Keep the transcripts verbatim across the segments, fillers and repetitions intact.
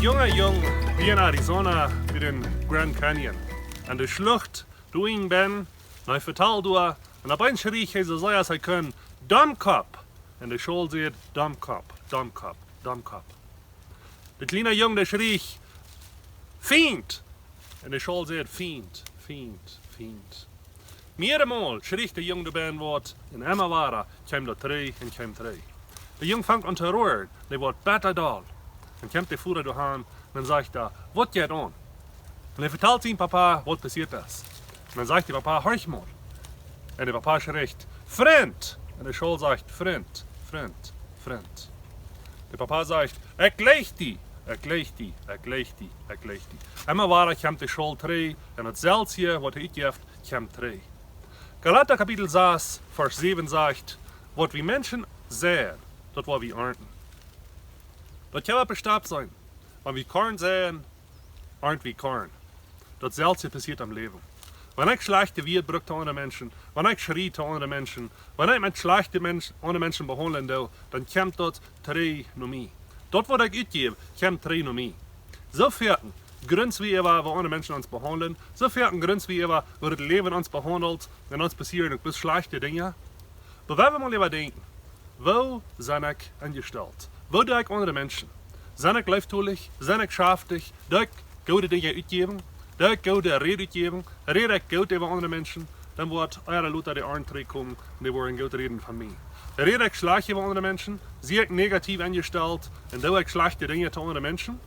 Junga Jung, wia en Arizona bie dän Grand Canyon. Aun de Schlucht, doa en benne, un hee vetald doa, un opp eemol schrieech hee soo sea aus hee kunn: "Dommkopp!" Un de School säd: "Dommkopp, Dommkopp, Dommkopp." De kjliena Jung, dee schrieech: "Fient!" Un de School säd: "Fient, Fient, Fient." Mieremol schrieech de Jung doa benne waut, un emma wada kjeem daut trigj un kjeem trigj. De Jung funk aun to roaren, dee wort betta doll. Un kjemt de Voda doa aun, un dan sajcht hee: "Waut jeit aun?" Un hee vetalt sien Papa, waut passieet es. Un dan sajcht de Papa: "Horch mol." Un de Papa schrieech: "Frint!" Un de School sajcht: "Frint, Frint, Frint." De Papa sajcht: "Ekj leew die, ekj leew die, ekj leew die, ekj leew die." Emma wada kjemt de School trigj, un daut selwje, waut hee utjeft, kjemt trigj. Galata Kapitel sas, Varsch säwen sajcht: "Waut wie Menschen seien, daut woa wie arnten." Daut kjenn wie opp de Stap seenen. Wan wie Korn seien, arnt wie Korn. Daut selwje passieet em Läwen. Wan ekj schlajchte Wieed bruck to aundre Menschen, wan ekj schrie to aundre Menschen, wan ekj met schlajchte Mensch, aundre Menschen behaundlen doo, dan kjemt daut trigj no mie. Daut, waut ekj utjäw, kjemt trigj no mie. Soo foaken grunz wie äwa, woo aundre Menschen ons behaundlen, soo foaken grunz wie äwa, woo daut Läwen ons behaundelt, un ons passieren uk bloos schlajchte Dinja. Oba wan wie mol äwadenkjen, woo sie ekj enjestalt? Woo doo ekj aundre Menschen? Sie ekj leeftolich? Sie ekj schaftich? Doo ekj goode Dinja utjäwen? Doo ekj goode Räd utjäwen? Räd ekj goot äwa aundre Menschen? Dan woat ea ooda lota de Arnt trigjkomen un dee woaren goot räden von mie. Räd ekj schlajcht äwa aundre Menschen? Sie ekj negativ enjestalt un doo ekj schlajchte Dinja to aundre Menschen?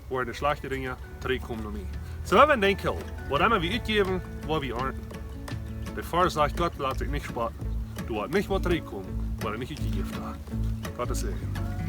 Woaren de schlajchte Dinja trigjkomen no mie. Soo, wan wie denkjen, waut emma wie utjäwen, woa wie arnten. De Varsch sajcht: "Gott lat sikj nich spotten." Doa woat nich waut trigjkomen, waut hee nich utjejäft haft. Gottes Säajen.